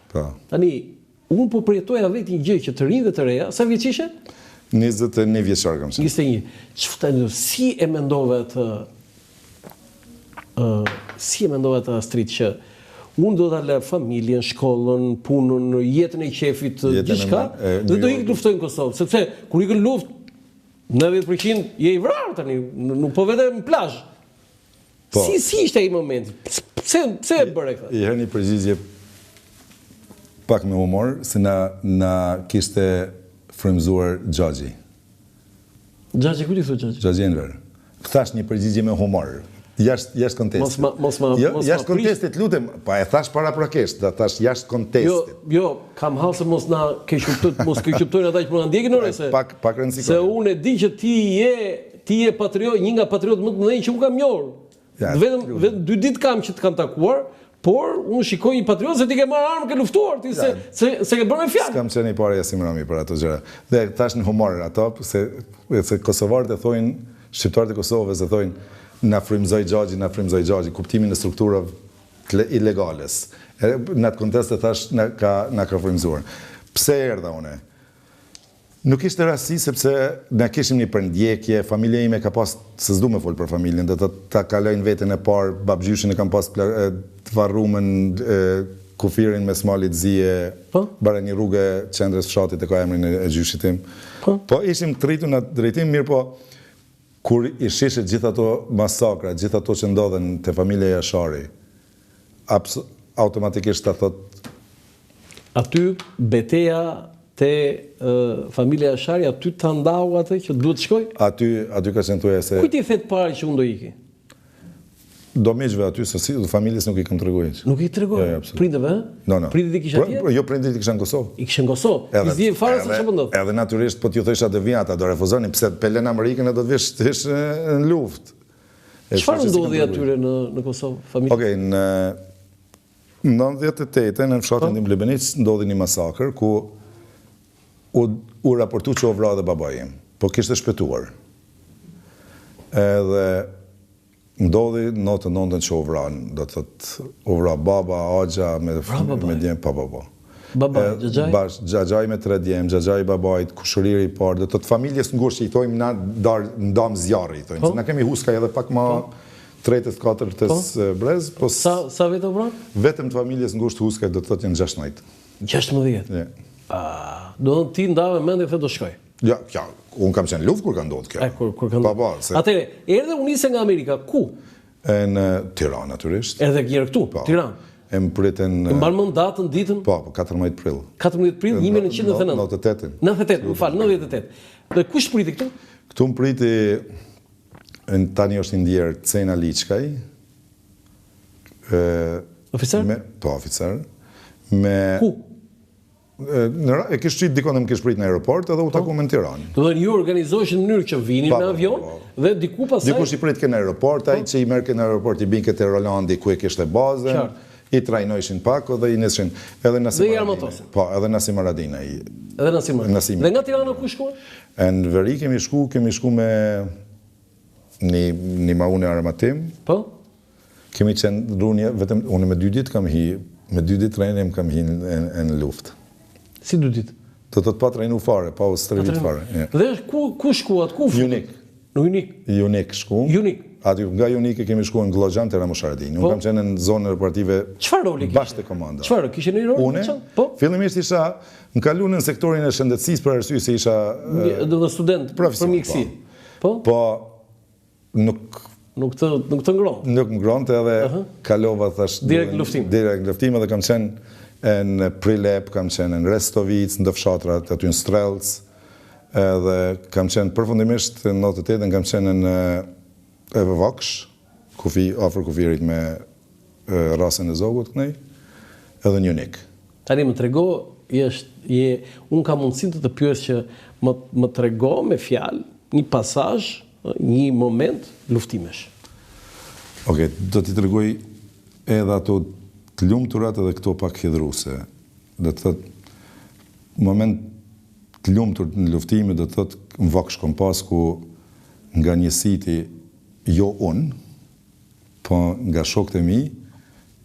Po. Tani, unë po përjetoja vetë një gjë që të rinj dhe të reja, sa vjeç ishe? 21 vjeçar kam qenë. 21. Çfarë, si e mendove atë ë si e mendove atë Astrit që unë do ta lë familjen, shkollën, punën, jetën e qefit, gjithçka, dhe do ik të luftoj në Kosovë, sepse kur ikën në luftë 90% je i vrarë tani, nuk po vete në plazh. Po. Si si ishte ai moment? Pse pse e bëre këtë? Një herë një përgjigje pak me humor, se na na kishte frymëzuar xhaxhi. Xhaxhi kujt i thua xhaxhi? Xhaxhi Enver. Thash një përgjigje me humor. Jashtë jashtë kontestit. Mos ma mos ma jo, mos jashtë kontestit, lutem. Pa e thash paraprakisht, ta thash jashtë kontestit. Jo, jo, kam hall se mos na keqkuptojnë, mos keqkuptojnë ata që po na ndjekin ore se. Pak pak rëndësi. Se unë e di që ti je Ti je patriot, një nga patriotët më të mëdhenj që unë kam njohur. Ja, vetëm vetëm dy ditë kam që të kam takuar, por unë shikoj një patriot se ti ke marrë armë, ke luftuar, ti se se se ke bërë me fjalë. S'kam qenë i pari as i mrami për ato gjëra. Dhe thash në humor ato, se se kosovarët e thonë, shqiptarët e Kosovës e thonë na frymëzoi xhaxhi, na frymëzoi xhaxhi, kuptimin e strukturave të ilegales. E, në atë kontekst e thash na ka na ka frymëzuar. Pse erdha unë? Nuk ishte rastësi sepse na kishim një përndjekje, familja ime ka pas, se s'du me fol për familjen, do të thotë ta kalojnë veten e parë, babgjyshin e kam pas të varrume në kufirin mes Malit të Zi e po? Bare një rrugë e qendrës fshatit e ka emrin e gjyshit tim. Po? Po ishim të rritur në atë drejtim, mirëpo kur i shishe gjithë ato masakra, gjithë ato që ndodhen te familja Jashari, automatikisht ta thot Aty beteja te familja Jashari aty ta ndau atë që duhet të shkoj? Aty aty ka qenë thuaja se Kujt i the të parë që unë do iki? Do miqve aty se si familjes nuk i kam treguar hiç. Nuk i tregove? Jo, jo, Prindërve, ë? No, no. Prindërit i kishe atje? Jo, prindërit i kisha në Kosovë. I kishe në Kosovë. Edhe, I s'dije fare se çfarë po ndodh. Edhe natyrisht po t'ju thosha do vija ata do refuzonin pse pe lën Amerikën e do të vish të vish në luftë. Çfarë ndodhi atyre në në Kosovë, familje? Okej, në 98-ën në fshatin po. tim Lebenicë ndodhi një masakër ku u u raportu që u vra edhe babai im, po kishte shpëtuar. Edhe ndodhi 99-ën që u vranë, do të thotë u vra baba, axha me me djem, po po po. Baba, xhaxhai? Bash, xhaxhai me tre djem, xhaxhai i babait, kushëriri i parë, do të thotë familjes ngushtë që i thojmë na dar ndam zjarri, i thojmë, po. se na kemi huskaj edhe pak ma po. tretës, katërtës po. brez, po sa sa vetë u vranë? Vetëm të familjes ngushtë huskaj do të thotë janë 16. 16. Ja. Ah, do të ti ndave mendjen the do shkoj. Ja, ja, unë kam qenë luftë kur ka ndodhur kjo. E kur kur ka ndodhur. Po, po, se... Atëherë, erdhe u nise nga Amerika, ku? E në Tiranë natyrisht. Edhe njëherë këtu, po. Tiranë. E më pritën E mban mend datën, ditën? Po, po, 14 prill. 14 prill 1999. 98. 98, më fal, 98. Dhe kush priti këtu? Këtu më priti tani është i ndjerë Cena Liçkaj. Ë Oficer? Me, po, oficer. Me Ku? Në, e kish qitë dikon dhe më kish prit në aeroport edhe u po. takum në Tiranë. Do të ju organizoheshin në mënyrë që vinin me avion po, po. dhe diku pastaj Dikush i pritke në aeroport, ai po. që i merrke në aeroport i binke te Rolandi ku e kishte bazën. I trajnojshin pak dhe i nishin edhe Nasim Dhe i armatosin. Po, edhe Nasim Haradinaj. Edhe Nasim Haradinaj. Dhe nga Tirana ku shkuan? E në veri kemi shku, kemi shku me një një maune armatim. Po. Kemi qenë drunje, vetëm unë me dy ditë kam hi, me dy ditë trajnim kam hi në, në luftë. Si dy ditë? Do të thotë pa trajnu fare, pa u stërvit fare. Ja. Dhe ku ku shkuat, ku futët? Junik. Në Junik. Junik shkum. Junik. Aty nga Juniki kemi shkuar në Gllogjan te Ramush Haradinaj. Unë po. kam qenë në zonën operative. Çfarë roli kishe? Bashkë te komanda. Çfarë kishe në rol? Unë? Po. Fillimisht isha më kaluan në sektorin e shëndetësisë për arsye se isha do të student për mjekësi. Po. Po nuk nuk të nuk të ngrohte. Nuk më ngrohte edhe uh -huh. kalova thash direkt në luftim. Direkt në luftim edhe kam qenë në Prilep, kam qenë në Restovicë, në fshatrat aty në Strellc. Edhe kam qenë përfundimisht në 98-ën kam qenë në Voksh, kufi afër kufirit me Rrasën e Zogut kënej, edhe në Junik. Tani më trego, është je unë kam mundësinë të të pyes që më më trego me fjalë një pasazh, një moment luftimesh. Okej, do t'i tregoj edhe ato të lumturat edhe këto pak hidhruse. Do të thotë moment të lumtur në luftime do të thotë në Voksh kom pas ku nga njësiti jo unë, po nga shokët e mi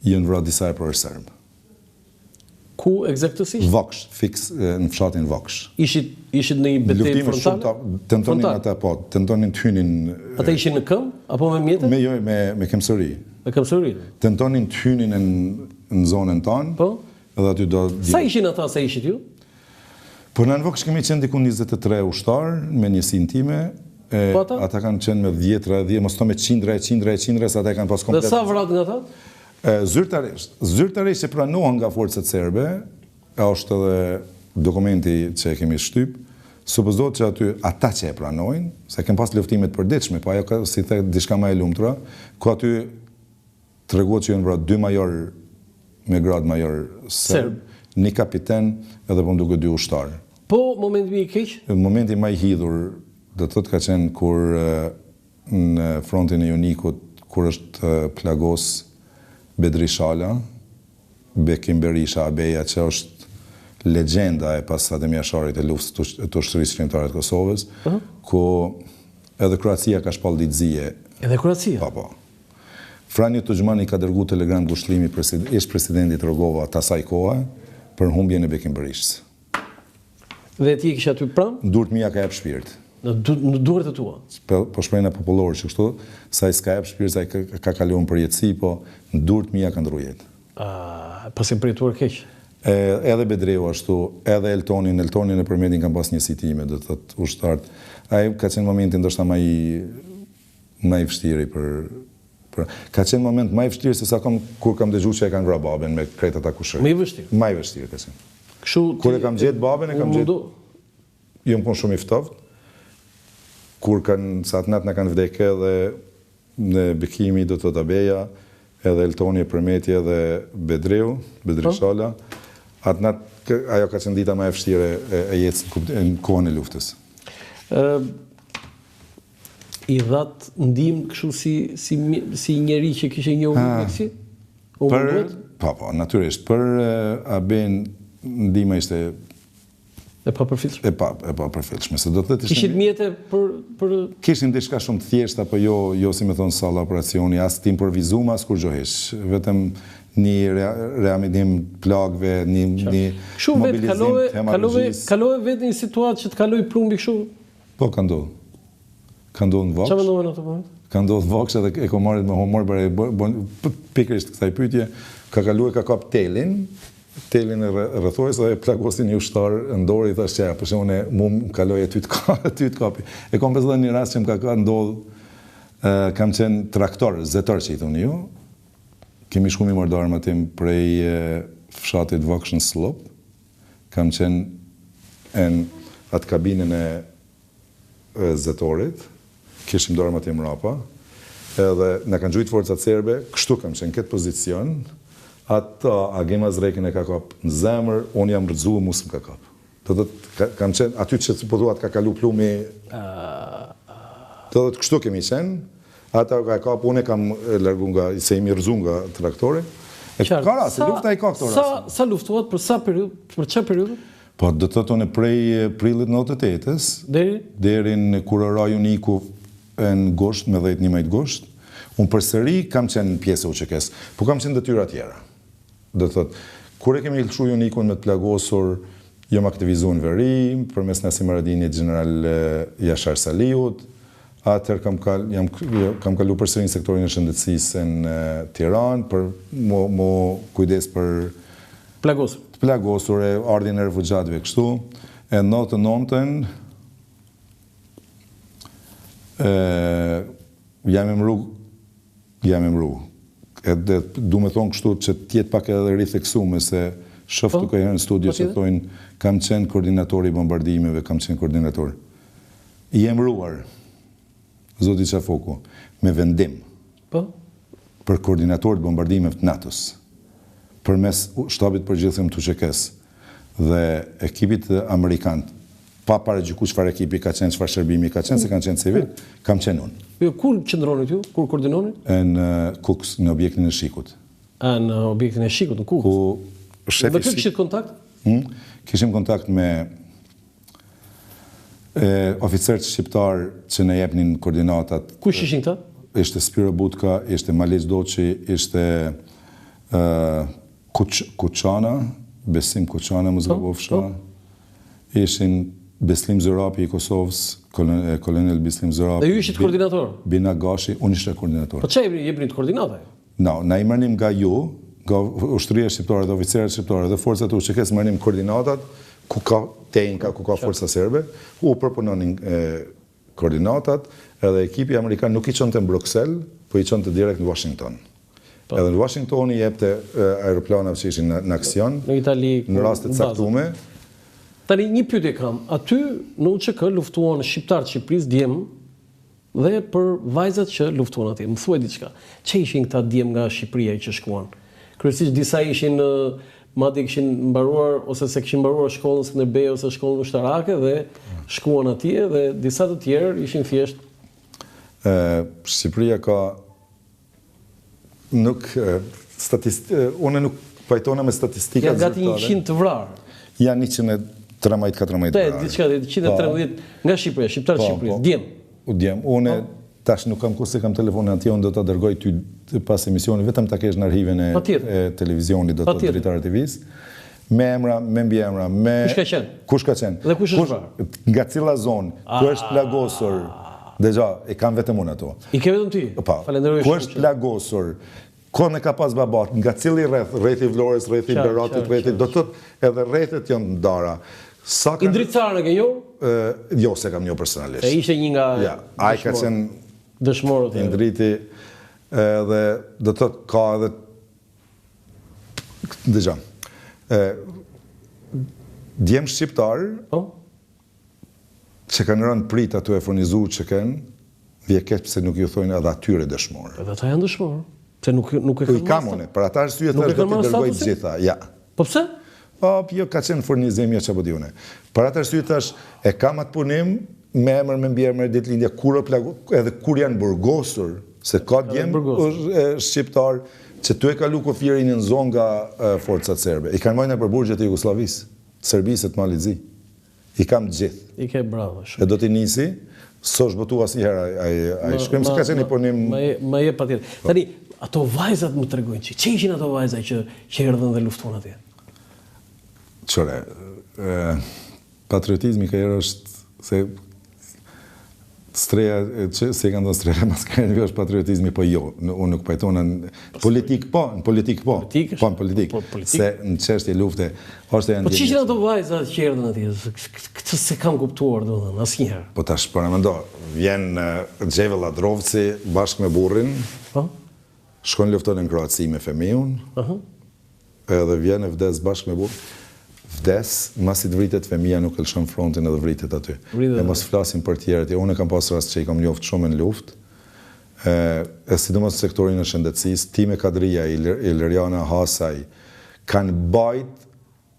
janë vra disa eprorë serbë. Ku ekzaktësisht? Voksh, fiks në fshatin Voksh. Ishit ishit në një betejë frontale? Luftime tentonin ata po, tentonin të hynin Ata ishin në këmbë apo me mjete? Me jo, me me këmbësori. Me këmbësori. Tentonin të hynin në në zonën tonë. Po. Edhe aty do Sa ishin ata sa ishit ju? Po në Voksh kemi qenë diku 23 ushtarë me njësinë time. E, po ata? Ata kanë qenë me dhjetra, dhjetra, mos të me qindra e qindra e qindra, se ata e kanë pas komplet. Dhe sa vratë nga ata? Zyrtarisht, zyrtarisht e pranohen nga forcat serbe, e është edhe dokumenti që e kemi shtyp, supozohet që aty ata që e pranojnë, se kem pas luftime të përditshme, po ajo ka, si the, diçka më e lumtura, ku aty tregohet që janë vra dy major me gradë major serb, një kapiten edhe po më duket dy ushtarë. Po momenti më i keq? Momenti më i hidhur, do të thotë ka qenë kur Në frontin e Junikut, kur është plagos Bedri Shala, Bekim Berisha, Abeja, që është legjenda e pas Adem Jasharit e luftës të Ushtrisë Çlirimtare të Kosovës, ku edhe Kroacia ka shpallë ditë zie. Edhe Kroacia? Po, po. Franjo Tugjmani ka dërgu telegram ngushëllimi ish presidentit Rugova të asaj kohe për humbjen e Bekim Berishës. Dhe ti e kishe aty pranë? Në duart mia ka jep shpirt. Në du, në duart e tua? Po, po shprehna popullore që kështu, se ai s'ka jep shpirt, se ai ka, ka kalu në përjetësi, po në duart mia ka ndrru jetë. Ah, paske përjetuar keq. E, edhe Bedriu ashtu, edhe Eltonin, Eltonin e Përmetin kam pas njësi time, do të thotë ushtarët. Ai ka qenë momenti ndoshta më i më i vështiri për për ka qenë moment më i vështirë se sa kam kur kam dëgjuar që e kanë vra babën me krejt ata kushërinj. Më i vështirë. Më i vështirë ka qenë. Kështu kur e kam gjetë babën e kam gjetë. Jam kon shumë i ftohtë. Kur kanë sa atë natë na kanë vdekë edhe në Bekimi do të thotë Abeja, edhe Eltoni e Përmeti edhe Bedriu, Bedri po. Shala. Atë natë ajo ka qenë dita më e vështirë e, e jetës në, në kohën e luftës. Ë I dhatë ndihmë kështu si si si njeri që kishe njohur mjekësi? U për, po, po, natyrisht. Për Aben ndihma ishte e papërfillshme. E pa, e papërfillshme, se do të thotë ishte Kishit mjete për për Kishim diçka shumë të thjeshta, po jo jo si me thonë salla operacioni, as të improvizuar, as kurrgjë hiç. Vetëm një reaninim plagëve, një një mobilizim kalove, kalove, kalove vetë një situatë që të kaloi plumbi kështu? Po ka ndodhur. Ka ndodhur në Voksh. Çfarë mendove në atë moment? Ka ndodhur në Voksh edhe e kom marrë me humor për e bon pikërisht kësaj pyetje, ka kalu e ka kap telin, telin e rrethojës dhe e plagosi një ushtar në dorë i thash që po unë mu më kaloi aty të ka, aty të kapi. E kam pas edhe një rast që më ka ka ndodh kam qenë traktor, zetor që i thoni ju. Kemi shku mi marrë armatim prej fshatit Voksh në Sllop. Kam qenë në atë kabinën e zetorit, kishim do armatim mrapa, edhe na kanë gjujt forcat serbe, kështu kam qenë në këtë pozicion, ata Agim Mazrekin e ka kap në zemër, unë jam rrëzu mu s'më ka kap. Do të thotë, kam qenë aty që po thua të ka kalu plumi, do të thotë kështu kemi qenë, Ata ka kap, unë e kam largu nga, se jemi rrëzu nga traktori. E ka raste, lufta i ka këto raste. Sa, sa luftuat, për sa periudhë, për ça periudhë? Po, do të thotë unë prej prillit 98-ës, deri? Deri në kur ra Juniku në gusht, me 10-11 gusht, unë përsëri kam qenë pjesë e UÇK-së, po kam qenë detyra tjera. Do të thotë, kur e kemi lëshu Junikun me të plagosur, jam aktivizu në veri, përmes Nasim Haradinit, gjeneral Jashar Salihut, atëherë kam kal, jam, kam kalu përsëri në sektorin e shëndetësisë në Tiranë, për mu, mu kujdes për plagosur. të plagosur e ardhjen e refugjatëve kështu, e 99-ën, e, jam emru Jam emru. Edhe du me thonë kështu që të jetë pak edhe ritheksume se shof po, këtu në studio që thonë kam qenë koordinator i bombardimeve, kam qenë koordinator. I emruar, zoti Qafoku, me vendim po? për koordinator të bombardimeve të NATO-s, përmes shtabit përgjithshëm të UÇK-së dhe ekipit amerikan pa paragjyku çfarë ekipi ka qenë, çfarë shërbimi ka qenë, se kanë qenë civil, kam qenë unë. Jo, kur qëndronit ju? Kur koordinonit? Në Kukës, në objektin e SHIK-ut. A, në objektin e SHIK-ut, në Kukës. Ku shefi... Me kë kishit kontakt? Hmm? Kishim kontakt me e, oficerët shqiptar që na jepnin koordinatat. Kush ishin këta? Ishte Spiro Butka, ishte Maliq Doçi, ishte e, Kuç, Kuçana. Besim Kuçana, mos po, gabofsha, po. ishin Beslim Zyrapi i Kosovës, kolonel Beslim Zyrapi. Dhe ju ishit koordinator? Bina Gashi, unë isha koordinator. Po ça jepnit koordinata? No, na i merrnim nga ju, nga ushtria shqiptare dhe oficerët shqiptare dhe forcat e UÇK-së merrnim koordinatat ku ka tenka, ku ka forca serbe, u përpunonin koordinatat edhe ekipi amerikan nuk i çonte në Bruksel, po i çonte direkt në Washington. Po. Edhe në Washington i jepte aeroplanave që ishin në, në aksion, në Itali, në raste të caktume. Tani një pyetje kam, aty në UÇK luftuan shqiptarë të Shqipërisë djem dhe për vajzat që luftuan atje. Më thuaj diçka. Ç'ishin ishin këta djem nga Shqipëria që shkuan? Kryesisht disa ishin Madje kishin mbaruar ose s'e kishin mbaruar shkollën Skënderbej ose shkollën ushtarake dhe shkuan atje dhe disa të tjerë ishin thjesht Shqipëria ka nuk statist unë nuk pajtona me statistikat zyrtare. Janë gati 100 të vrarë. Janë 113 14 të vrarë. Diçka 113 po. nga Shqipëria, shqiptarë të po, Shqipërisë, po. djem. U djem, unë po. tash nuk kam kurse kam telefonin atje, unë do ta dërgoj ty pas emisionit, vetëm ta kesh në arhivin e, e televizionit do të Dritare TV-s. Me emra, me mbiemra, me Kush ka qenë? Kush ka qenë? Dhe kush është vrarë? Nga cila zonë? Ku është plagosur? Dëgjo, e kam vetëm unë ato. I ke vetëm ti? Po. Falenderoj shumë. Ku është plagosur? Kon e ka pas baba, nga cili rreth, rrethi i Vlorës, rrethi i Beratit, rrethi, do të thotë edhe rrethet janë të ndara. Sa kanë Indrit Carën e ke njohur? Jo, s'e kam njohur personalisht. Se ishte një nga Ja, ai ka qenë dëshmorët e Indriti edhe do të thotë ka edhe dëgjo. Ë djem shqiptar, po, që kanë rënë pritë aty e furnizu UÇK-në, vjen keq pse nuk ju thojnë edhe atyre dëshmorë. Edhe ata janë dëshmorë. Pse nuk nuk e kanë. I kam unë, për atë arsye thash do t'i dërgoj të gjitha. Ja. Po pse? Po, jo, ka qenë furnizim, jo çfarë po di unë. Për atë arsye thash, e kam atë punim me emër, me mbiemër, ditëlindje, kur u plago, edhe kur janë burgosur, se ka djem shqiptar që tu e kalu kufirin në zonë nga forcat serbe. I kanë majtë nëpër burgjet e Jugosllavisë, Serbisë e të Malit Zi. I kam të gjithë. I ke bravo shumë. E do t'i nisi, s'është botu asnjëherë ai ai shkrim, se ka qenë një punim. Më më jep patjetër. Po. Tani ato vajzat më tregojnë çik. Ç'ishin ato vajza që që erdhën dhe luftuan atje? Qyre, ë patriotizmi ka herë është se Streha, që si e kanë thënë streha maskarenjve është patriotizmi, po jo, unë nuk pajtona në politikë po, në politikë po, po në politikë, po, se në çështje lufte, është e Po ç'ishin ato vajza që erdhën atje, këtë s'e kam kuptuar, domethënë, asnjëherë. Po tash paramendo, vjen Xheve Lladrovci bashkë me burrin, po? shkon lufton në Kroaci me fëmijën, Edhe vjen e vdes bashkë me burrin. Vdes, masi të vritet femija nuk e lëshon frontin edhe vritet aty. E mos flasim për tjerët. Jo, unë kam pas rast që i kam njoft shumë në luftë. E, e sidomos në sektorin e shëndetësisë, Time Kadria, Ilirjana Hasaj, kanë bajt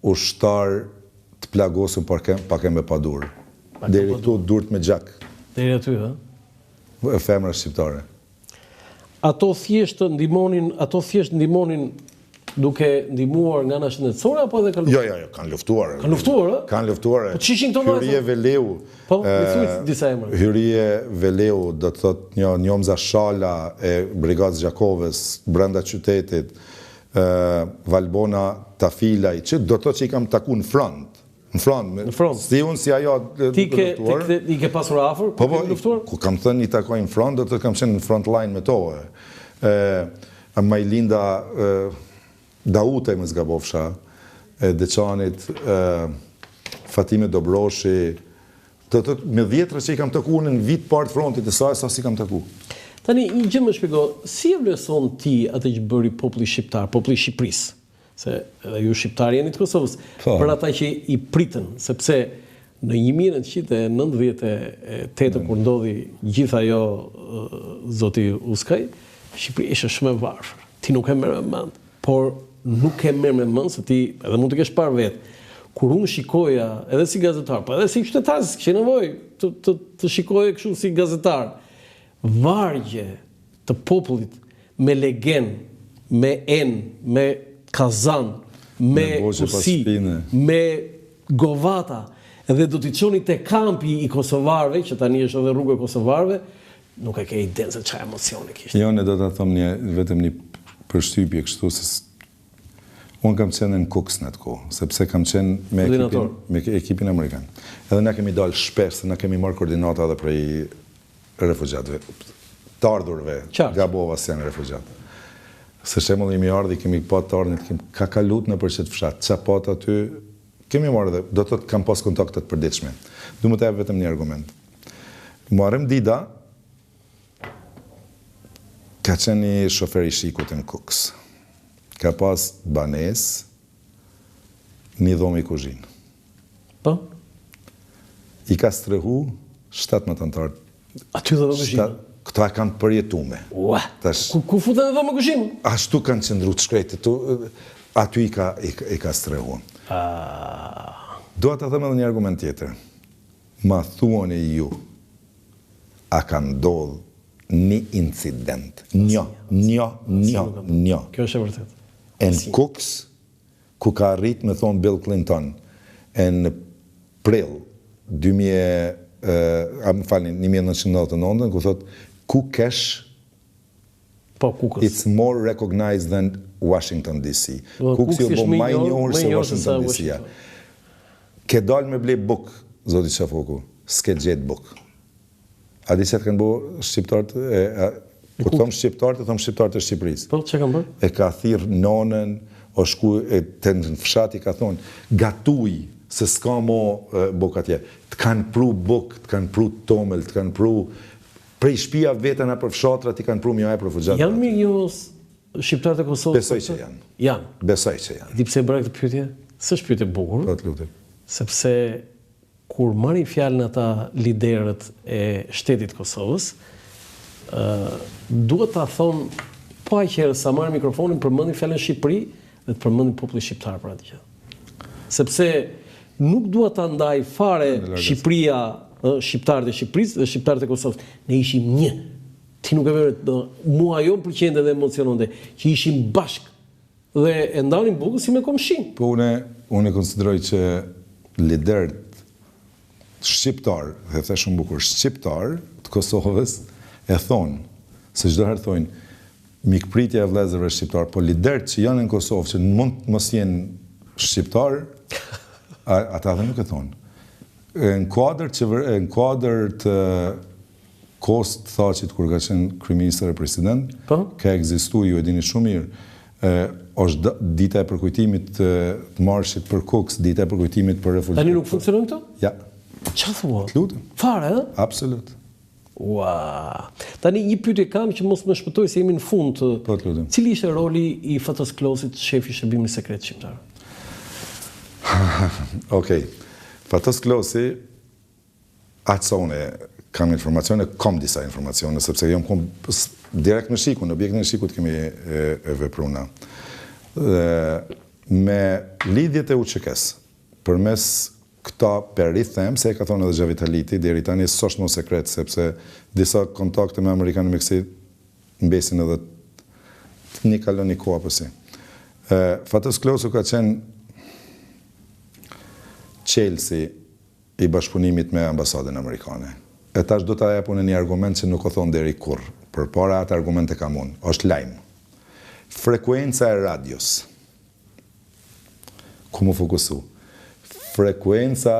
ushtar të plagosur pa këmbë, pa këmbë e pa durë. Deri këtu durt me gjak. Deri aty, ha? E femra shqiptare. Ato thjesht ndihmonin, ato thjesht ndihmonin duke ndihmuar nga ana shëndetësore apo edhe kanë luftuar? Jo, jo, jo, kanë luftuar. Kanë luftuar, ë? Kanë luftuar. Po ç'ishin këto vajza? Hyrie Veleu. Po, më thuaj disa emra. Hyrie Veleu, do të thotë një Njomza Shala e Brigadës Gjakovës brenda qytetit, ë Valbona Tafilaj, që do të thotë që i kam taku në front. Në front, në front. Si unë, si ajo Ti ke, luftuar. Ti i ke pasur afër, po, po, luftuar? Ku kam thënë i takoj në front, do të kam qenë në front line me to. E, e Majlinda e, Daute, mos gabofsha, e Deçanit, e, Fatime Dobroshi, do të me dhjetra që i kam taku unë në vijë të parë të frontit e sa e sa s'i kam taku. Tani, një gjë më shpjego, si e vlerëson ti atë që bëri populli shqiptar, populli i Shqipërisë? Se edhe ju shqiptarë jeni të Kosovës, po. për ata që i pritën, sepse në 1998 kur ndodhi gjithë ajo zoti Uskaj, Shqipëria ishte shumë e varfër. Ti nuk e merr me mend, por nuk e merr me mend se ti edhe mund të kesh parë vetë. Kur unë shikoja edhe si gazetar, po edhe si qytetar, s'kishe nevojë të të të shikoje kështu si gazetar. Vargje të popullit me legen, me enë, me kazan, me kusi, me govata dhe do t'i çoni te kampi i kosovarëve, që tani është edhe rruga e kosovarëve, nuk e ke idenë se çfarë emocioni kishte. Jo, ne do ta them një vetëm një përshtypje kështu se. Unë kam qenë në Kukës në atë kohë, sepse kam qenë me ekipin, me ekipin amerikan. Edhe na kemi dalë shpesh, se na kemi marrë koordinata edhe prej refugjatëve, të ardhurve, gabova se janë refugjatë. Se shembull jemi ardhë, i kemi pa të ardhur, kemi ka kalut nëpër qëtë fshat, ça pat aty, kemi marrë edhe, do të thotë kam pas kontakte të përditshme. Du me të jap vetëm një argument. Muharrem Dida ka qenë një shofer i SHIK-ut në Kukës. Ka pas banesë, një dhomë i kuzhinë. Po? I ka strehu 17 anëtarë. Aty dhomë kuzhinë? Këto e kanë përjetume. Ua, Tash, ku, ku futen në dhomë kuzhinë? Ashtu kanë qëndru të shkretë, tu, aty i ka, i, i ka strehu. Ah. Dua të them edhe një argument tjetër. Ma thuani ju, a ka ndodhë një incident, një, një, një, një. Kjo është e vërtetë. E në Kukës, ku ka arrit me thonë Bill Clinton, e në prill, 2000, a më falni, 1999, ku thot, Kukes, Po, Kukës. It's more recognized than Washington DC. Po, Kukësi u bo ma i njohur se Washington DC. Ke dalë me ble buk, zoti Qafoku, s'ke gjetë buk. A di ça të kanë bo shqiptarët, e, a, kur të thom shqiptarët, e thom shqiptarët e Shqipërisë. Po, çka kanë bërë? E ka thirr nonën, o shku e, te në fshat i ka thonë, gatuj, se s'ka mo e, buk atje. Të kanë pru buk, të kanë pru tomël, të kanë pru prej shtëpia vete nëpër fshatrat i kanë pru mjo e refugjatëve. Janë mirënjohës shqiptarët e Kosovës? Besoj që janë. Janë. Besoj që janë. Di pse e bëra këtë pyetje? S'është pyetje e bukur. Po të lutem. Sepse kur marrin fjalën ata liderët e shtetit të Kosovës, ë duhet ta thonë po aq herë sa marrin mikrofonin përmendin fjalën Shqipëri dhe të përmendin popullin shqiptar për atë gjë. Sepse nuk dua ta ndaj fare Shqipëria, ë shqiptarët e Shqipërisë dhe shqiptarët e Kosovës. Ne ishim një. Ti nuk e vëre, do, mua ajo më pëlqente dhe emociononte, që ishim bashkë dhe e ndanim bukën si me komshin. Po une, unë e konsideroj që liderët shqiptar, dhe e the shumë bukur, shqiptar të Kosovës e thonë, se çdo herë thonë mikpritja e vëllezërve shqiptar, po liderët që janë në Kosovë që mund të mos jenë shqiptar, ata edhe nuk e thonë. Në kuadër që në kuadër të kohës të Thaçit kur ka qenë kryeministër e president, po? ka ekzistu, ju e dini shumë mirë, e, është dita e përkujtimit të, të marshit për Kukës, dita e përkujtimit për refugjatët. Tani nuk funksionojnë këto? Ja. Ça thua? Të lutem. Fare, ë? Absolut. Ua. Tani një pyetje kam që mos më shpëtoj se jemi në fund. Po të lutem. Cili ishte roli i Fatos Klosit, shefi i shërbimit sekret shqiptar? Okej. Okay. Fatos Klosi Aq sa unë kam informacione, kam disa informacione, sepse jam kon direkt me SHIK-un, në objektin e SHIK-ut kemi e, e vepru na. Dhe me lidhjet e UÇK-s, përmes këta per them, se e ka thonë edhe Xhavit Haliti, deri tani s'është mo sekret, sepse disa kontakte me amerikanë me kësi mbesin edhe një kalon një kohë apo si. E, Fatos Klosi ka qenë çelësi i bashkëpunimit me ambasadën amerikane. E tash do ta jap unë një argument që nuk o thonë deri kurrë. Përpara atë argument e kam unë. Është lajm. Frekuenca e radios. Ku më fokusu? Frekuenca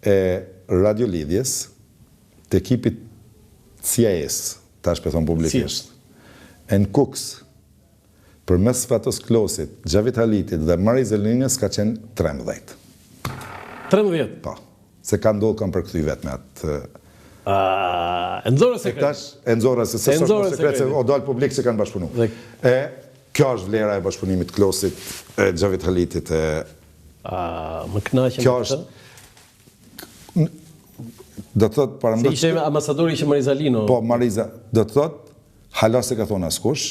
e radiolidhjes të ekipit CIA-s, tash po e thom publikisht. E në Kukës, Përmes Fatos Klosit, Xhavit Halitit dhe Mariza Linës ka qenë 13. 13? Po. Se ka ndodhë kam përkthy vetë me atë... E nxore sekret. E tash, e nxora se se s'është sekret, se o dalë publik se kanë bashkëpunu. Dhe... E, kjo është vlera e bashkëpunimit Klosit, e Xhavit Halitit, e... A, më kënaqem Kjo është... Do të thotë, para Se ishte ambasadori ishte Mariza Lino. Po, Mariza, do të thotë, hala s'e ka thonë askush,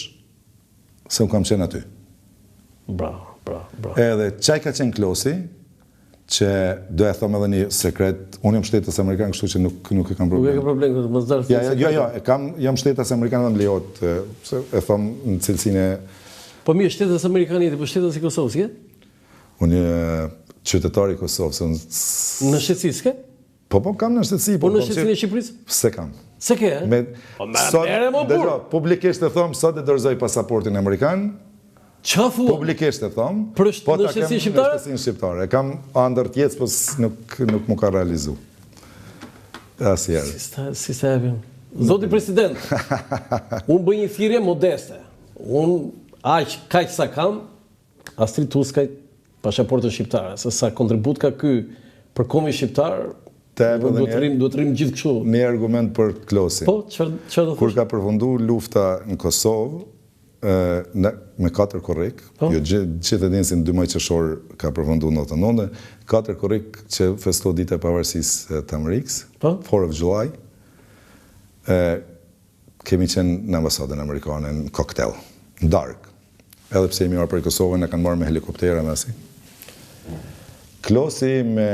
se unë kam qenë aty. Bravo, bravo, bravo. Edhe qaj ka qenë Klosi, që do e thom edhe një sekret, unë jam shtetas amerikan, kështu që nuk, nuk e kam problem. Nuk e kam problem, këtë mos dërë. Ja, ja, jo, jo, e kam, jam shtetas amerikan dhe më lejohet, se e thom në cilësinë e... Po mirë, shtetas amerikan jeti, po shtetas i Kosovës, je? Unë qytetar i Kosovës, unë... Nënshtetësi, s'ke? Po po kam nënshtetësi, po. Po nënshtetësinë e Shqipërisë? S'e kam. S'e ke, e? Me po me sot, merre mo burrë. Publikisht e them, sot e dorëzoj pasaportin amerikan. Ça thua? Publikisht e thom. Për po ta kem shqiptare? Shtetësinë shqiptare. E kam andërr të jetës, po nuk nuk m'u ka realizu. Asnjëherë. Si s'ta si s'ta japim? Zoti president, unë bëj një thirrje modeste. Unë aq kaq sa kam, Astrit Uskaj pasaportën shqiptare, se sa kontribut ka ky për kombin shqiptar, Të jap edhe duhet të rrim, duhet të rrim gjithë kështu. Një argument për Klosin. Po, çfarë çfarë do thosh? Kur ka përfundu lufta në Kosovë, në me 4 korrik, po? jo gjithë gjithë e dinë se në 12 qershor ka përfundu 99, 4 korrik që festohet dita e pavarësisë të Amerikës, po? 4 of July, e, Kemi qenë në ambasadën amerikane në koktel, në darkë. Edhe pse jemi ardhur prej Kosovës, na kanë marrë me helikoptera me asi. Klosi me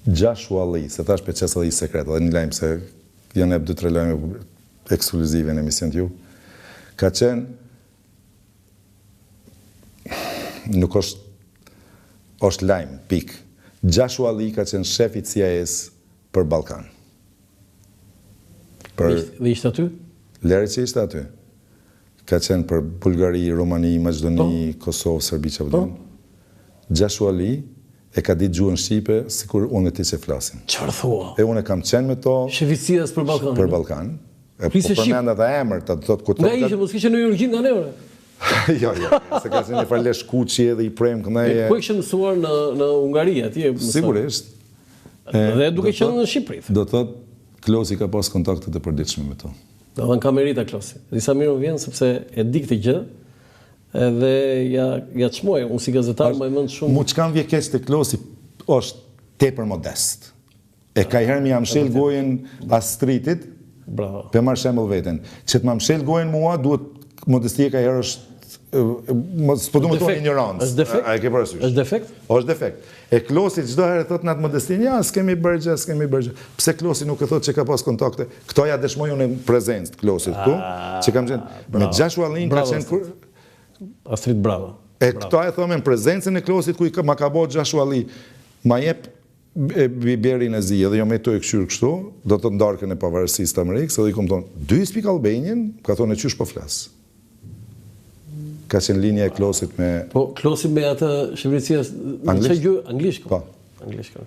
Joshua Lee, se thash pe qes edhe një sekret, edhe një lajm se janë ep 2-3 lajme ekskluzive në emision të ju. Ka qenë nuk është është lajm, pik. Joshua Lee ka qenë shef i CIA-s për Ballkan. Për... Dhe ishte aty? Lere që ishte aty. Ka qenë për Bulgari, Rumani, Maqedoni, po. Kosovë, Serbi që po. Joshua Lee e ka ditë gjuhën shqipe sikur unë e ti që flasim. Çfarë thua? E unë e kam qenë me to. Shefi i CIA-s për Ballkan. Për Ballkan. E po përmend edhe emër, të thotë ku të. Nga ishte, mos kishte në origjinë nga ne ore. jo, jo, se ka qenë një farë lesh kuqi edhe i prem këndej. Ku e kishe mësuar në në Hungari atje? Sigurisht. Dhe duke qenë në Shqipëri. Do të thotë Klosi ka pas kontakte të përditshme me to. Do të thënë ka merita Klosi. Disa mirë më vjen sepse e di këtë gjë edhe ja ja çmoj. Unë si gazetar mbaj mend shumë. Mu çka më vjen keq te Klosi është tepër modest. E kajherë me ja mshel gojën Astritit, Bravo. Pe marr shembull veten. Që të ma mshel gojën mua, duhet modestia kajherë është s'po du me thonë injorancë. Është defekt? A e ke parasysh? Është defekt? Është defekt. E Klosi çdo herë thotë në atë modestinë, ja, s'kemi bërë gjë, s'kemi bërë gjë. Pse Klosi nuk e thotë që ka pas kontakte? Këto ja dëshmoj unë në prezencë të Klosit këtu, ah, që kam qenë me Joshua Lee ka qenë kur Astrit bravo. E këto e thome në prezencën e Klosit ku i ka, ma ka bo Joshua Lee. Ma jep e biberin e zi, edhe jo me to e kqyrë kështu, do të në darkën e pavarësisë të Amerikës, edhe i kom thonë, do you speak Albanian? Ka thonë, e qysh po flas? Ka qenë linja e Klosit me... Po, Klosi me atë shëvricia... Anglisht? Gjuhë, anglisht, po. Anglisht, po.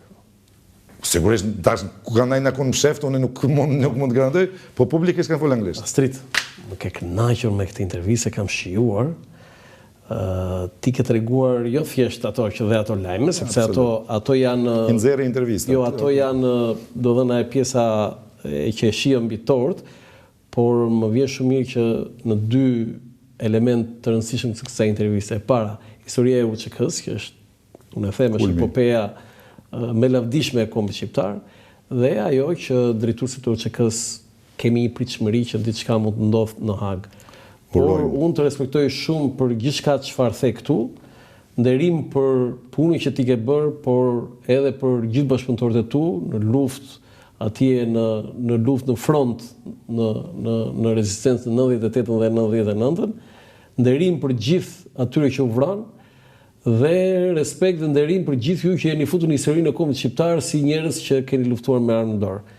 Sigurisht, tash, ku kanë najtë në kun msheft, unë nuk mund, nuk mund të garantoj, po publikisht kanë folë anglisht. Astrit, më ke kënaqur me këtë intervistë, e kam shijuar, ti ke treguar jo thjesht ato që dhe ato lajme, sepse ato ato janë I nxjerrë intervistat. Jo, ato janë do dhëna e pjesa e që e shijon mbi tort, por më vjen shumë mirë që në dy element të rëndësishëm të kësaj interviste. E para, historia e UÇK-së, që është, unë e them, është epopeja më e lavdishme e kombit shqiptar, dhe ajo që drejtuesit e UÇK-së Kemi një pritshmëri që diçka mund të ndodhë në Hagë. Por unë të respektoj shumë për gjithçka çfarë the këtu, nderim për punën që ti ke bërë, por edhe për gjithë bashkëpunëtorët e tu në luftë atje në në luftë në front në në në rezistencë në 98-ën dhe 99-ën. Nderim për gjithë atyre që u vranë dhe respekt dhe nderim për gjithë ju që jeni futur në historinë e kombit shqiptar si njerëz që keni luftuar me armë në dorë.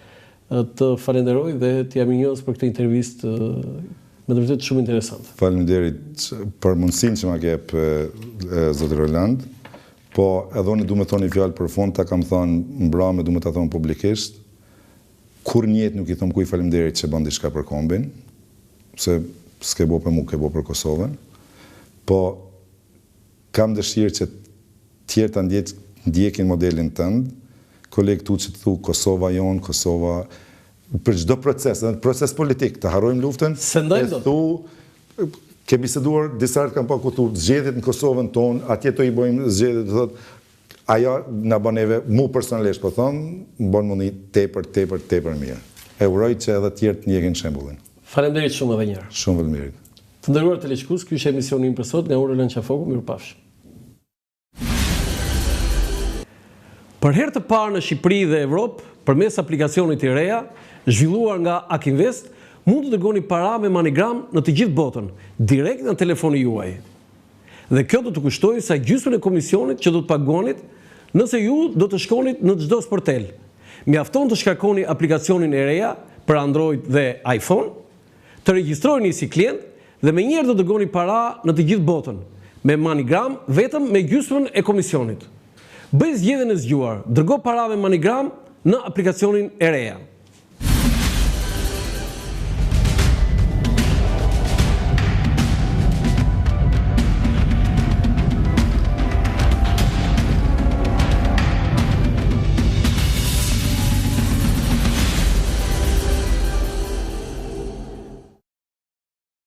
Të falenderoj dhe të jam mirënjohës për këtë intervistë me të vërtetë shumë interesante. Faleminderit për mundësinë që ma ke jep zoti Roland. Po edhe unë du me thonë një fjalë për fund, ta kam thonë mbrame, du me ta thonë publikisht. Kurrë n'jetë nuk i thom kuj faleminderit që bën diçka për kombin, se s'ke bo për mu, ke bo për Kosovën. Po Kam dëshirë që tjerë ta ndjekin modelin tënd, kolegë tu që të thu Kosova jonë, Kosova për çdo proces, edhe proces politik, të harrojmë luftën, e thu ke biseduar disa herë kam pa ku thu zgjedhjet në Kosovën tonë, atje to i bëjmë zgjedhjet, do thotë ajo na bën neve, mu personalisht po them, më bën me u ni tepër, tepër, tepër mirë. E uroj që edhe tjerët të ndjekin shembullin. Faleminderit shumë edhe një herë. Shumë faleminderit. Të nderuar teleshikues, ky ishte emisioni im për sot nga unë Roland Qafoku, mirupafshim. Për herë të parë në Shqipëri dhe Evropë, përmes aplikacionit IREA, zhvilluar nga Akinvest, mund të dërgoni para me MoneyGram në të gjithë botën, direkt nga telefoni juaj. Dhe kjo do të kushtojë sa gjysmën e komisionit që do të paguanit nëse ju do të shkonit në çdo sportel. Mjafton të shkarkoni aplikacionin IREA për Android dhe iPhone, Të regjistroheni si klient dhe menjëherë do dërgoni para në të gjithë botën, me MoneyGram vetëm me gjysmën e komisionit. Bëj zgjedhjen e zgjuar, dërgo para me MoneyGram në aplikacionin e Rea.